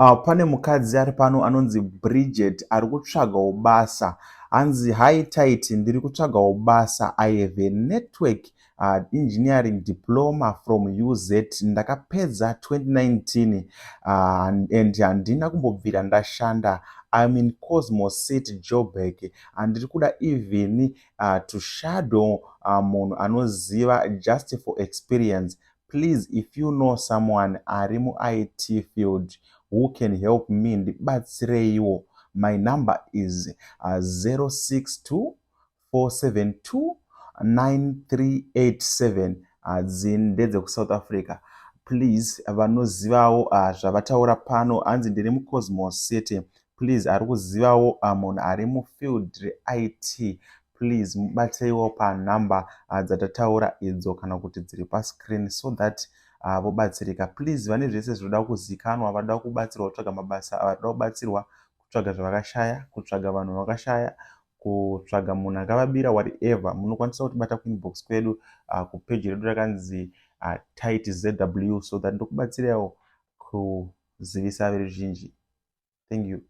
Pane mukadzi ari pano anonzi Bridget ari kutsvagawo basa. Hanzi, "Hi Tytie, ndiri kutsvagawo basa. I have a network engineering diploma from UZ. Ndakapedza 2019 and handina kumbobvira ndashanda. I'm in Cosmos City, Joburg. Handiri kuda even to shadow munhu anoziva, just for experience. Please, if you know someone ari muIT field who can help me, ndibatsireiwo. My number is 062 472 9387." Idzi ndedzekuSouth Africa. Please, vanozivawo zvavataura pano, hanzi ndiri muCosmos City, please, ari kuzivawo munhu ari mufield reIT, please mubatsireiwo panhamba dzatataura idzo kana kuti dziri pascreen so that vobatsirika. Please, vane zvese zvinoda kuzikanwa, vanoda kubatsirwa kutsvaga mabasa, vanoda kubatsirwa kutsvaga zvavakashaya, kutsvaga vanhu vakashaya, kutsvaga munhu akavabira, whatever, munokwanisa kutibata kuinbox kwedu, kupeji redu rakanzi Tytie ZW, so that ndokubatsirawo kuzivisa veruzhinji. Thank you.